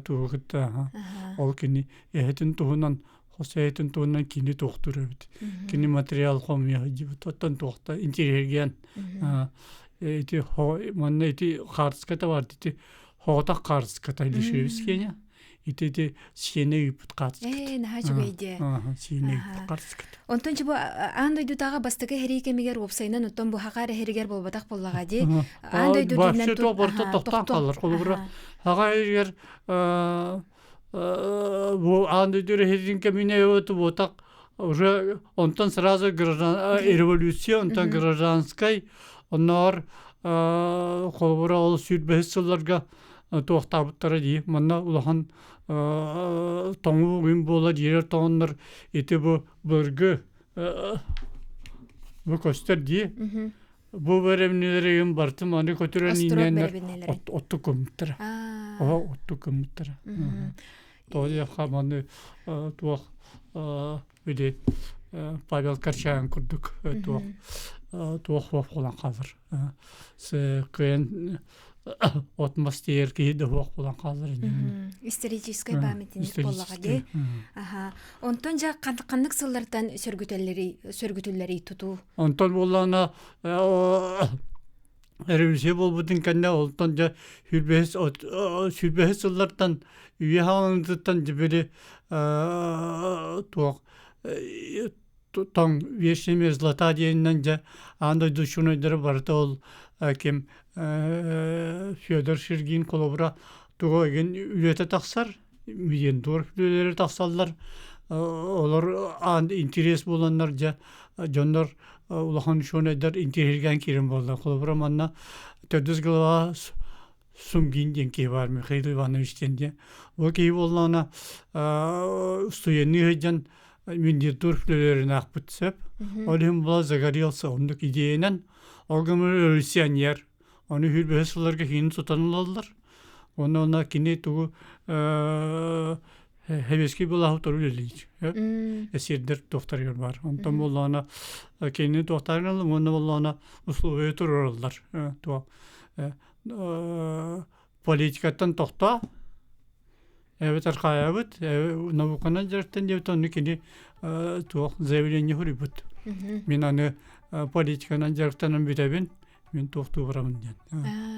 Тугу кытта ол кини эһэтин туһунан хос эһэтин туһунан кини туохтуур эбит. Кини материал хомуйа сылдьыбыт. Оттон туохта интириэһиргээн ити манна ити хаартыската бар ити Хоҕотох хаартыската Лишевскийня. Ити ити сиэнэ ыыппыт хаартыската. Ээ, наһаа үчүгэй дии. Сиэнэ ыыппыт хаартыската. Онтон бу аан дойдутааҕы бастакы сэрии кэмигэр уопсайынан оттон бу хаҕа эрэһэригэр буолбатах буоллаҕа дии. Аан дойду Вообще то барыта тохтоон хаалар. Холобура, хаҕа эригэр бу аан дойду эрэһэрин кэминэ буотах уже онтон сразу граждан революция, онтон гражданскай, онноор холобура ол сүүрбэһис сылларга туохтаабыттара дии. Манна улахан тоҥуу күн буола диирэр тоҥоннор ити бу былыргы бу көстөр дии. Бу бэрэбинэлэригин барытын маны көтүрэн ииннэннэр отту көммүттэрэ. Оһо отту көммүттэрэ. Тоҕо диэххэ маны туох били Павел Корчагин курдук туох туох суох буолан хаалар. Кыайан от мас тиийэр киһи да суох буолан хаалар. Историческай памятник буоллаҕа дии. Аха. Онтон дьэ ханнык сыллартан сөргүтэллэрий сөргүтүллэрий тутуу? Онтон буоллаҕына революция буолбутун кэннэ онтон дьэ сүүрбэһис сүүрбэһис сыллартан үйэ хаалыытыттан дьэ били туох Тоҥ вечная мерзлота диэнинэн дьэ аан дойду учуонайдара барыта ол ким Федор Шергин холобура туга игин үлэтэ тахсар Мидендорф үлэлэрэ тахсаллар олор аан интерес буоланнар дьэ дьоннор улахан учуонайдар интириэһиргээн киирэн буолла холобура манна төрдүс глава Сумгин диэн киһи баар Михаил Иванович диэн диэн. Ол киһи буоллаҕына студенныы сылдьан Миндирдорф үлэлэрин аахпыт сөп. Ол иһин була загорелся оннук идеянан. Ол гынан революционер. Ону сүүрбэһис сылларга кини тутан ылаллар. Уонна онно кини тугу Хэбиэскэй былааһы утары үлэлиир. Эсиэрдэр туохтарыгар баар. Онтон буоллаҕына кинини туохтарын уонна буоллаҕына условия туруораллар. Туох политикаттан тохтоо эбэтэр хаайабыт науканан дьарыктан диэбит онно кини туох заявление суруйбут мин аны политиканан дьарыктанан бүтэбин мин туохтуу барабын диэн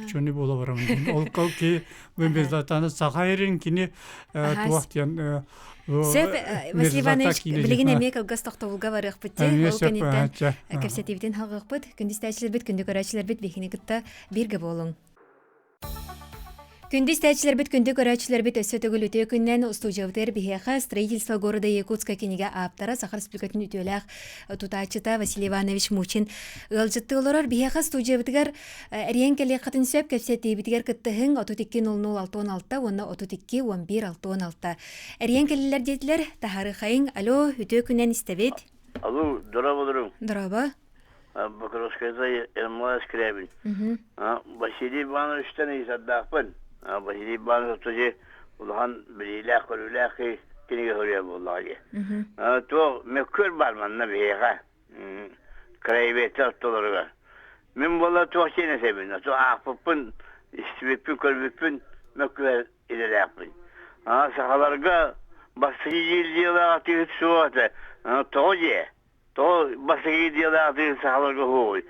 ученый буола барабын диэн ол ки безлатаны саха эрин кини туох диэн Сөп, Василий Иванович, билигин эмиэ кылгас тохтобулга барыахпыт дии. Ол кэнниттэн кэпсэтиибитин халҕыахпыт. Күндү истээччилэрбит, күндү көрөөччүлэрбит биһигини кытта бииргэ буолуҥ. Күндү истээччилэрбит, күндү көрөөччүлэрбит өссө төгүл үтүө күннэн устуудьабытыгар биһиэхэ «Строительство города Якутска» кинигэ ааптара, Саха Республикатын үтүөлээх тутааччыта Василий Иванович Мучин ыалдьыттыы олорор. Биһиэхэ студиябытыгар эрийэн кэлиэххитин сөп, кэпсэтиибитигэр кыттыһыҥ 32 00 66 уонна 32 11 66. Эрийэн кэллилэр диэтилэр, таһаарыхайыҥ. Алло, үтүө күннэн истэбит. Алло, здорово, Здорово. Покровскайга Ермолай Скрябин. Василий Ивановичтан ыйытардаахпын. Василий Иванович тоже улахан билиилээх-көрүүлээх кинигэ суруйар буоллаҕа дии. Туох мөккүөр баар манна биһиэхэ краеведтар ортолоругар. Мин буолла туох диэн этэбин, аахпыппын, истибиппин, көрбүппүн мөккүөр идэлээхпин. Сахаларга бастакы гильдиялаах атыыһыт суох этэ. Тоҕо дьиэ? Тоҕо бастакы гильдиялаах атыыһыт сахаларга суоҕуй?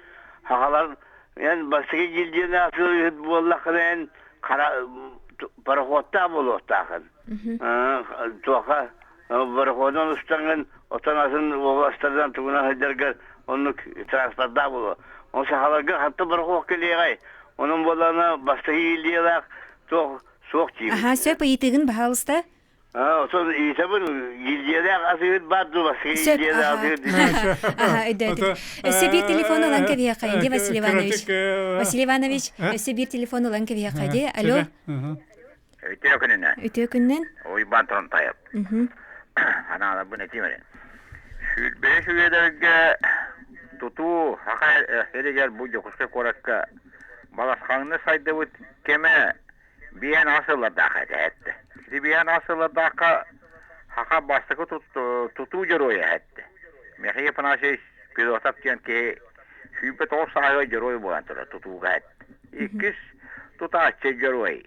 Сахалар эн бастакы гильдиялаах атыыһыт буоллаххына эн хара пароходтаах буолуохтааххын. Туохха пароходунан устаҥҥын оттон атын уобаластарынан тугунан сылдьаргар оннук транспордаах буолуо. Ол сахаларга ханта пароход кэлиэҕэй? Онон буоллаҕына бастакы гильдиялаах туох суох диибин. Аһаа, сөп ыйытыыгын баһаалыста. Отон ыйытабын, гильдиялээх атыыһыт баар дуу, бастакы Сөп, гильдиялээх аха. атыыһыт Аха, өйдөөтүм. Өссө биир телефон ылан кэбиһиэххэ, ди Василий Иванович. Василий Иванович, өссө биир телефон ылан кэбиһиэххэ, ди. Алло. Үтүө күнүнэн. Үтүө күнүнэн. Уйбаан Турантаев. Анааларбын этиим эрэ. Сүүрбэһис үйэлэргэ тутуу саха сиригэр бу Дьокуускай куоракка балысханнык сайдыбыт кэмэ биэн ас ылардаах этэ эттэ. Ити биэн ас ылардаахха саха бастакы тутуу дьоруойа эттэ. Михаил Афанасьевич Федотов диэн киһи 29 сааһыгар дьоруой буолан турар тутууга эттэ. Иккис тутааччы дьоруой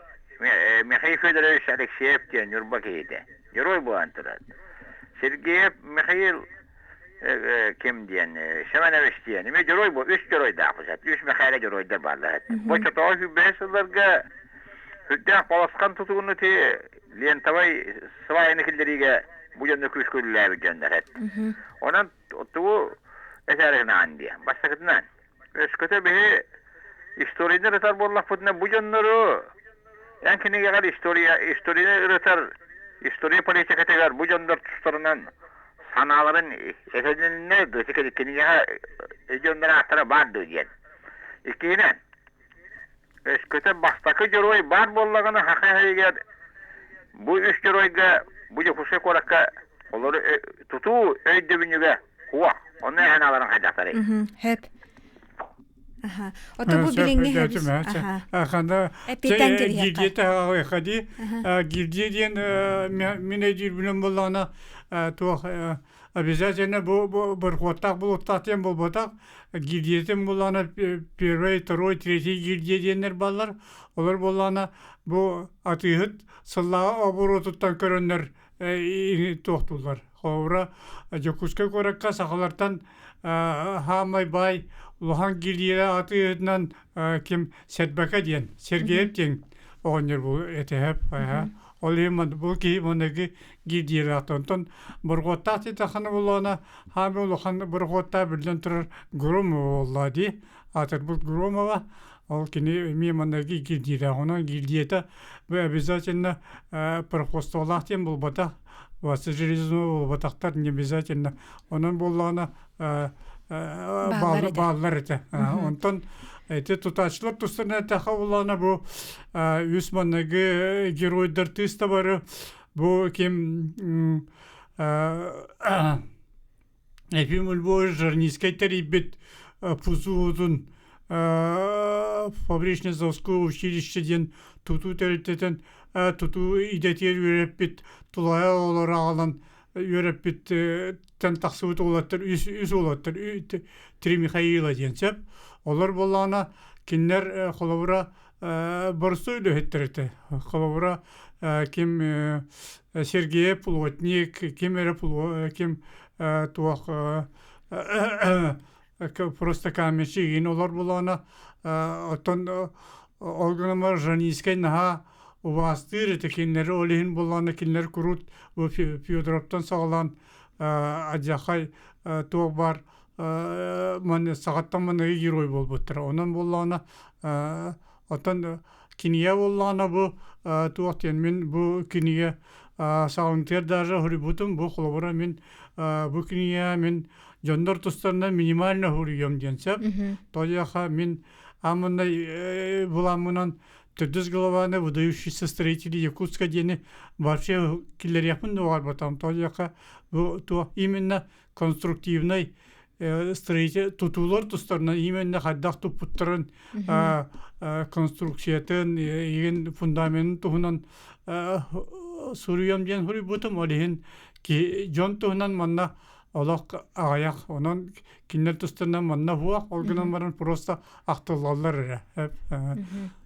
Михаил Федорович Алексеев диэн Ньурба киһитэ. Дьоруой буолан турар. Сергеев Михаил ким диэн Семенович диэн эмиэ дьоруой үс дьоруойдаахпыт үс Михайло дьоруойдар бааллар бу оччотооҕу сүүрбэһис сылларга сүрдээх балысхан тутууну ти лентовай свайаны киллэриигэ бу дьонно күүскэ үлэлээбит дьоннор эт онон тугу этээригинаан диэн бастакытынан өскөтө биһи историяны ырытар буоллахпытына бу дьоннору эн кинигэҕэр история историяны ырытар история политикатыгар бу дьоннор тустарынан санааларын этиннэ дуо кинигэҕэ дьоннор ааттара баар дуо диэн иккиһинэн өскөтө бастакы дьоруой баар буоллаҕына саха иһигэр бу үс дьоруойга бу Дьокуускай куоракка олору тутуу өйдөбүнньүгэ суох онно санааларын хайдахтарый Хөп. Аха. Ото бу билиҥҥи Аха. Ханда гильдия таһаҕа ди гильдия диэн мин өйдүүрбүнэн буоллаҕына туох обязательно бу борхуоттаах булуттаах диэн буолбатах гильдиятын буоллаҕына первый второй третий гильдия диэннэр бааллар олор буоллаҕына бу атыыһыт сыллааҕы оборотуттан көрөннөр туохтууллар Холобура, Дьокуускай куоракка сахалартан хаамай баай улахан гильдия атыыһытынан ким Сербака диэн, Сергеев диэн оҕонньор бу этэһэп. Ол иһин бу киһи маныгы гильдиялаах. Онтон Борҕуоттаах диэтэххинэ буоллаҕына, хаамыы улахан Борҕуоттаах биллэн турар Громова буоллаҕа дии. Аатырбыт Громова. Ол кини эмиэ маныгы гильдиялаах. Онон гильдията бу обязательно пароходстволаах диэн буолбатах. Вася Железного буолбатахтар не обязательно. Онон буоллаҕына бааллар этэ. Онтон эти тутааччылар тустарынан эттэххэ буоллаҕына бу үс манныгы геройдар тыыс табары бу ким Ефим Львович Жарницкай тэрийбит ПУЗУ-тун фабрично-заводское училище диэн тутуу тэрилтэтин тутуу идэтигэр үөрэппит тулаайах оҕолору аҕалан үөрэппиттэн тахсыбыт уолаттар үс, үс уолаттар Три Михаила диэн сөп. Олор буоллаҕына кинилэр холобура боростуой үлэһиттэр этэ. Холобура ким Сергей плотник, ким эрэ ким туох просто каменщик игин олор буоллаҕына оттон ол гынан Жанийскай наһаа убаастыыр этэ кинилэри ол иһин буоллаҕына кинилэр куруут бу Федоровтан саҕалаан адьахай туох баар саҕаттан маныгы герой буолбуттара онон буоллаҕына оттон кинигэ буоллаҕына бу туох диэн мин бу кинигэ саҕалантыгар даже суруйбутум бу холобура мин бу кинигэ мин дьоннор тустарынан минимально суруйуом диэн сөп тоҕо мин амынай буламмынан төрдүс главаны выдающийся строители Якутска диэни вообще киллэриэхпин да баҕарбатам. Тоҕо бу туох именно конструктивнай строитель тутуулар тустарынан именно хайдах туппуттарын конструкциятын игин фундаменын туһунан суруйуом диэн суруйбутум. Ол иһин дьон туһунан манна олох аҕыйах. Онон кинилэр тустарынан манна суох, ол гынан баран просто ахтыллаллар эрэ.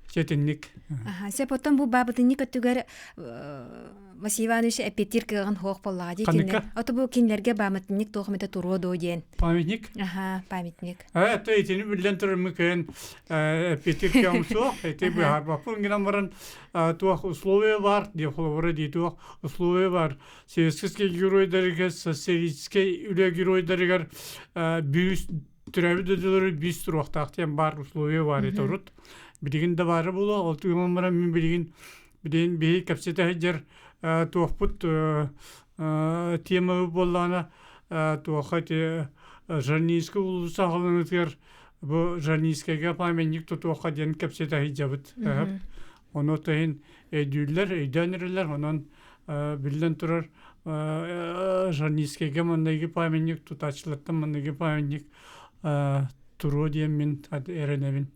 Сетинник. Сеп оттон бу баабытынньык өттүгэр Василий Иванович эппиэттиир кыаҕын хуох буоллаҕа дии кинилэр. Ото бу кинилэргэ баамытынньык туох эмэтэ туруо дуо диэн. Памятник? Аха, памятник. Э, то итини биллэн турар кыайан эппиэттиир кыаҕым суох. Ити быһаарбаппын гынан баран туох условия бар, дии холобура дии туох условия бар. Советский геройдарыгар, социалистическай үлэ геройдарыгар бүүс төрөөбүт дойдулары бүүс туруохтаах диэн баар условия баар этэ урут. Билигин да баара буолуо. Ол тугунан баран мин билигин билигин биһи кэпсэтэ сылдьар туохпут темабыт буоллаҕына туохха ити Жарнийскай уулусса аҕаланытыгар бу Жарнийскайга памятник тутуохха диэн кэпсэтэ сылдьабыт. Ону иһин өйдүүллэр, өйдөөн эрэллэр. Онон биллэн турар Жарнийскайга манныгы памятник тутааччылартан манныгы памятник туруо диэн мин эрэнэбин.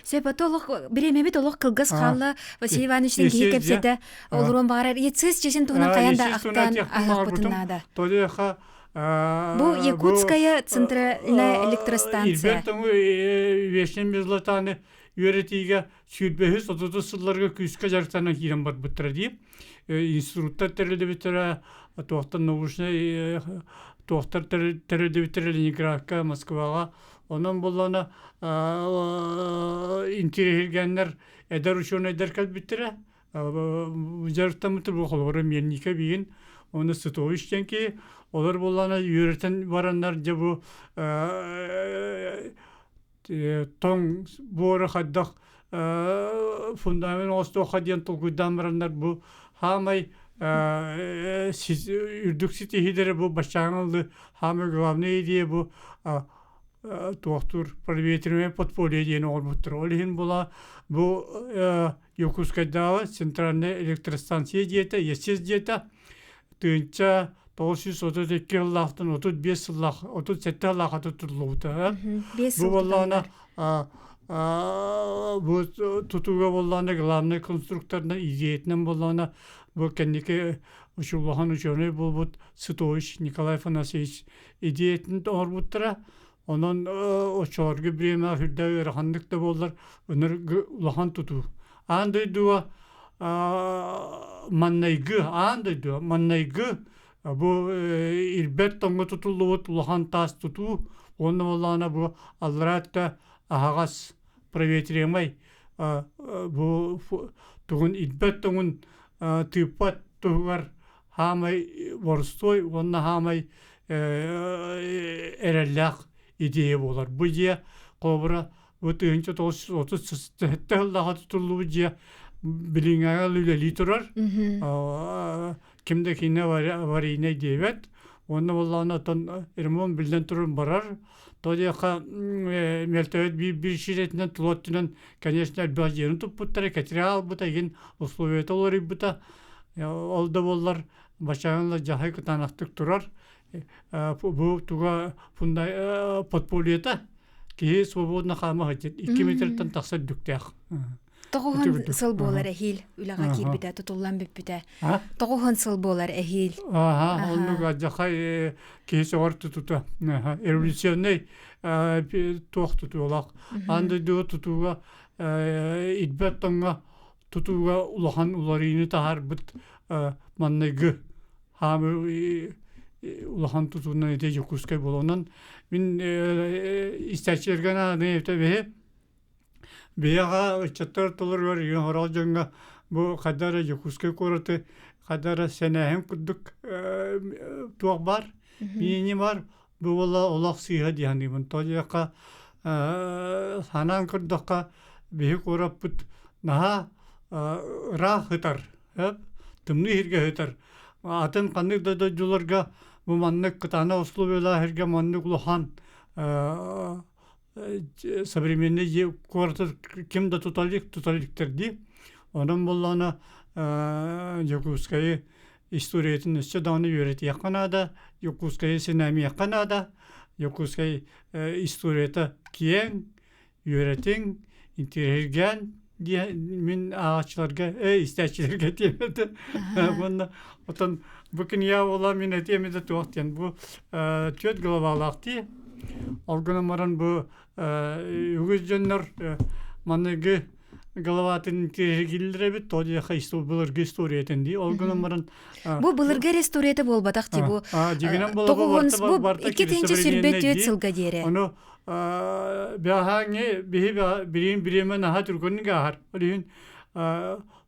Сөп, ото олох бириэмэбит олох кылгас хаалла. Василий Ивановичтан киһи кэпсэтэ олоруон баҕарар. Ецис чечен туһунан хайан да ахтан аһыахпытын наада. Толеха Бу Якутская центральная электростанция. Ирбет тоҥу вечный мерзлотаны үөрэтиигэ сүүрбэһис отутус сылларга күүскэ дьарыктанан киирэн барбыттара дии. Институттар тэриллибиттэрэ, туохтан научнай туохтар тэриллибиттэрэ Ленинградка, Москваҕа. Онон буоллаҕына интириэһиргээннэр эдэр учуонайдар кэлбиттэрэ. Дьарыктаммыттар бу холобура Мельников игин уонна Сытович диэн киһи. Олор буоллаҕына үөрэтэн бараннар дьэ бу тоҥ буора хайдах фундамент оҥостуохха диэн толкуйдаан бараннар бу хаамай үрдүк ситиһиилэрэ бу баччааҥы хаамай главная идея бу туохтуур проветривание подполье диэн оҥорбуттар. Ол иһин була бу Якутскайдааҕы центральная электростанция дьиэтэ, ЕСИС дьиэтэ 1932 сыллаахтан 35 сыллаах, 37 сыллаахха тутуллубута. Бу буоллаҕына бу тутууга буоллаҕына главный конструкторынан идеятынан буоллаҕына бу кэнники улахан ученый буолбут Сытович Николай Афанасьевич идеятын оҥорбуттара. Онон оччолорго бириэмэ сүрдээх ыараханнык да буоллар ынырык улахан тутуу. Аан дойдуга маннайгы аан дойдуга маннайгы бу ирбэт тоҥҥо тутуллубут улахан таас тутуу уонна буоллаҕына бу аллараа өттө аһаҕас проветриваемай бу тугун ирбэт тоҥун. тыыппат туһугар хаамай боростуой уонна хаамай эрэллээх идея буолар. Бу дьиэ холобура бу 1937 сыллааҕы тутуллубут дьиэ билиҥҥэ үлэлии турар. Ким да кинини аварийнай диэбэт. Уонна буоллаҕына оттон ремонт биллэн туран барар. То диэххэ мөлтөөбүт биир биир сирэтинэн тула өттүнэн конечно элбэх дьиэни туппуттара, кэтири хаалбыта, игин условията уларыйбыта. Ол да буоллар бачаан дьаһай кытаанахтык турар. Бу туга подпольета киһи свободно хаама сылдьар. 2 метртэн тахсар дүктээх. Тоҕуһун сыл буолар эһиил үлэҕэ киирбитэ, тутуллан бүппүтэ. Тоҕуһун сыл буолар эһиил. Аха, оннук адьахай киһи сөҕөр тутута. Революционный туох тутуулаах. Аан дойдуга тутууга ирбэт тоҥҥо тутууга улахан уларыйыыны таһаарбыт манныгы хаамы улахан тутуунан ити Дьокуускай буолуонан мин истээччилэргэ наадыйа эбитэ Биһиэхэ ыччаттар ортолоругар ийэ сорох дьоҥҥо бу хайдах эрэ Дьокуускай куораты хайдах эрэ сэнээһин курдук туох баар, миини баар, бу буолла олох сыыһа дии саныыбын. Тоҕо диэххэ санаан көрдөххө биһи куораппыт наһаа ыраах сытар, тымныы сиргэ сытар. Атын ханнык да дойдуларга бу маннык кытаанах условиялаах сиргэ маннык улахан современный дьиэ куораты ким да тута илик тута иликтэр дии. Онон буоллаҕына Дьокуускайы историятын өссө даҕаны үөрэтиэххэ наада, Дьокуускайы сэнээмиэххэ наада. Дьокуускай историята киэҥ, үөрэтиҥ, интириэһиргээн диэн мин ааҕааччыларга, истээччилэргэ этиэм этэ. Уонна отон бу кинигэ буола мин этиэм этэ туох диэн бу түөрт главалаах дии. Ол гынан баран бу үгүс дьоннор маныгы головатын интириэһиргииллэр эбит, то диэхэ былыргы историятын дии. Ол гынан баран Бу былыргы эрэ историята буолбатах дии бу. Дьигинэн буола бу 2024 сылга диэри. Ону бэҕэһээҥҥи биһи бириим бириэмэ наһаа түргэнник ааһар. Ол иһин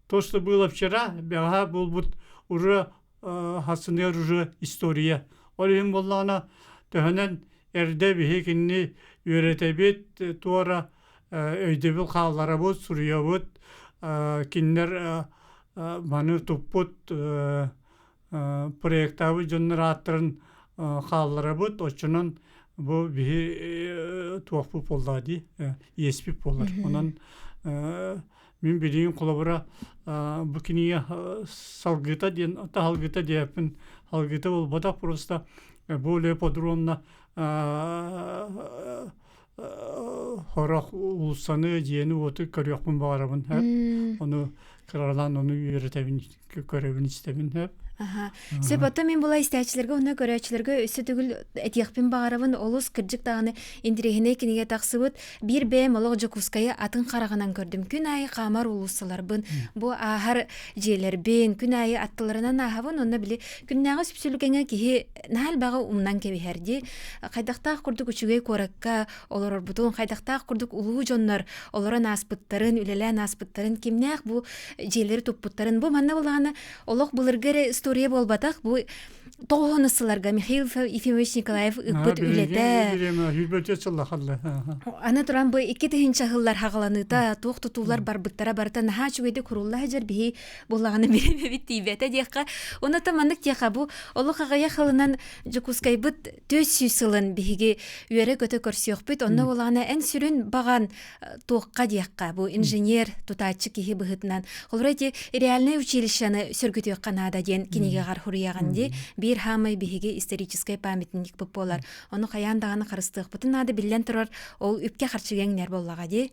то, что было вчера, бэҕэһээ буолбут уже хасыныар уже история. Ол иһин буоллаҕына төһөнөн эрдэ биһи кинини үөрэтэбит, туора өйдөбүл хаалларабыт, суруйабыт, кинилэр маны туппут проектаабыт дьоннор ааттарын хаалларабыт, оччонон бу биһи туохпут буоллаҕа дии, иэспит буолар. Онон мин билигин холобура бу кинигэ салгыта диэн таһалгыта диэппин салгыта буолбатах просто более подробно сорох уулуссаны дьиэни-уоту көрүөхпүн баҕарабын ону кыралаан ону үөрэтэбин көрөбүн истэбин Аха. Сөп, оттон мин була истээччилэргэ уонна көрөөччүлэргэ өссө төгүл этиэхпин баҕарабын. Олус кырдьык даҕаны интэриэһинэй кинигэ тахсыбыт. Биир бэйэм олох Дьокуускайы атын хараҕынан көрдүм. Күн аайы хаамар уулуссаларбын, бу ааһар дьиэлэрбин, күн аайы аттыларынан ааһабын. Онно били күннээҕи сүпсүлгэҥҥэ киһи наһаа элбэҕи умнан кэбиһэр дии. Хайдахтаах курдук үчүгэй куоракка олорорбутун, хайдахтаах курдук улуу дьоннор олорон ааспыттарын, үлэлээн ааспыттарын, кимнээх бу дьиэлэри туппуттарын. Бу манна булаҕына олох былыргы эрэ история буолбатах, бу тоҕуһун сылларга Михаил Ефимович Николаев ыппыт үлэтэ. Аны туран бу 2000 сыллар хаҕаланыыта туох тутуулар барбыттара барыта наһаа үчүгэйдик курулла сылдьар биһи буллаҕына бириэмэбит тиийбэтэ диэххэ. Онон маннык диэххэ бу олох аҕыйах сылынан Дьокуускайбыт 400 сылын биһиги үөрэ-көтө көрсүөхпүт. Онно буоллаҕына эн сүрүн баҕан туохха диэххэ бу инженер тутааччы киһи быһыытынан холобура ити реальнай училищены сөргүтүөххэ наада диэн кинигэҕэр суруйаҕын дии. Биир хаамай биһиги историческай памятникпыт буолар. Ону хайаан даҕаны харыстыахпытын наада биллэн турар ол үпкэ-харчыга иҥнэр буоллаҕа дии.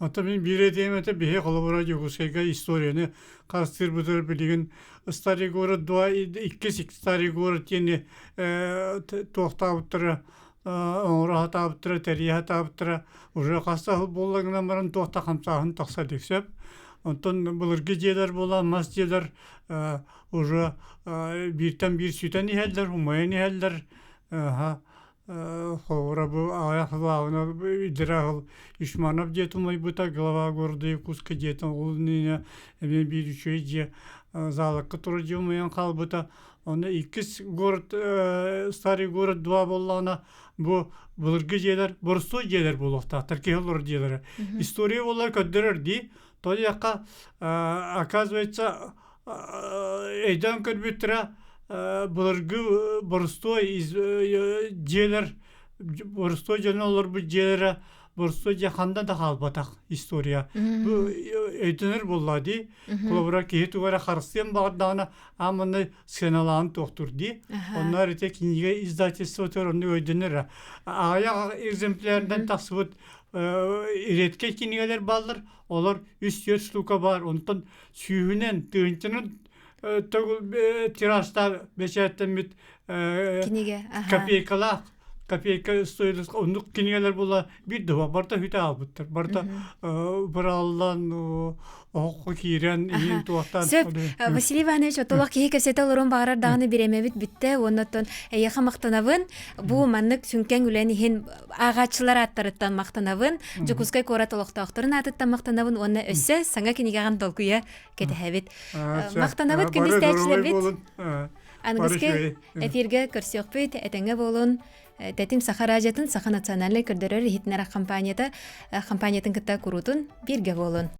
Оттон мин биир этиэм этэ биһи холобура Дьокуускайга историяны харыстыырбытыгар билигин Старый город два иккис Старый город диэни туохтаабыттара оҥоро сатаабыттара тэрийэ сатаабыттара уже хас да сыл буолла гынан баран туох да хамсааһын тахса илик сөп. Онтон былыргы дьиэлэр буолан мас дьиэлэр уже бииртэн биир сүтэн иһэллэр, умайан иһэллэр. Холобура бу аҕыйах сылааҕына идэрэ Ишманов дьиэтин умайбыта, глава города Якутска дьиэтин ол иннинэ эмиэ биир үчүгэй дьиэ заалакка турар дьиэ умайан хаалбыта. Онно иккис город старый город два буоллаҕына бу былыргы дьиэлэр боростуой дьиэлэр буолуохтаахтар киһи олорор дьиэлэрэ. История буоллар көрдөрөр дии. То диэххэ оказывается өйдөөн көрбүттэрэ былыргы боростуой дьиэлэр боростуой дьоно олорбут дьиэлэрэ боростуой дьиэ ханна да хаалбатах история. Бу өйдөнөр буолла дии. Холобура киһи тугу эрэ харыстыан баҕардаҕына ааманнай сыаналаан туохтур дии. Онно эрэ кинигэ издательствотыгар оннук өйдөнөр. Аҕыйах экземплярдан тахсыбыт редкэй кинигэлэр бааллар. Олор үс-түөрт штука баар. Онтон сүүһүнэн, тыһыынчанан төгүл тиражтаах бэчээттэммит кинигэ копейкалаах копейка стоит оннук кинигэлэр була биир да барыта хүтэ аалбыттар барыта быраллан оһоххо киирэн иһин туохтаан Сөп. Василий Иванович, отолох киһи кэпсэтэ олорон баҕарар даҕаны бириэмэбит бүттэ. Уоннаттан эйиэхэ махтанабын. Бу маннык сүҥкэҥ үлэн иһин ааҕааччылар ааттарыттан махтанабын. Дьокуускай куорат олохтоохторун аатыттан махтанабын уонна өссө саҥа кинигэҕин долгуйа кэтэһэбит. Махтанабыт күндү истээччилэрбит. Аныгыскы эфиргэ көрсүөхпүт, этэҥҥэ буолун. Тэтим Саха радиотын Саха национальнай көрдөрөр иһитиннэрэр компанията компаниятын кытта куруутун бииргэ буолун.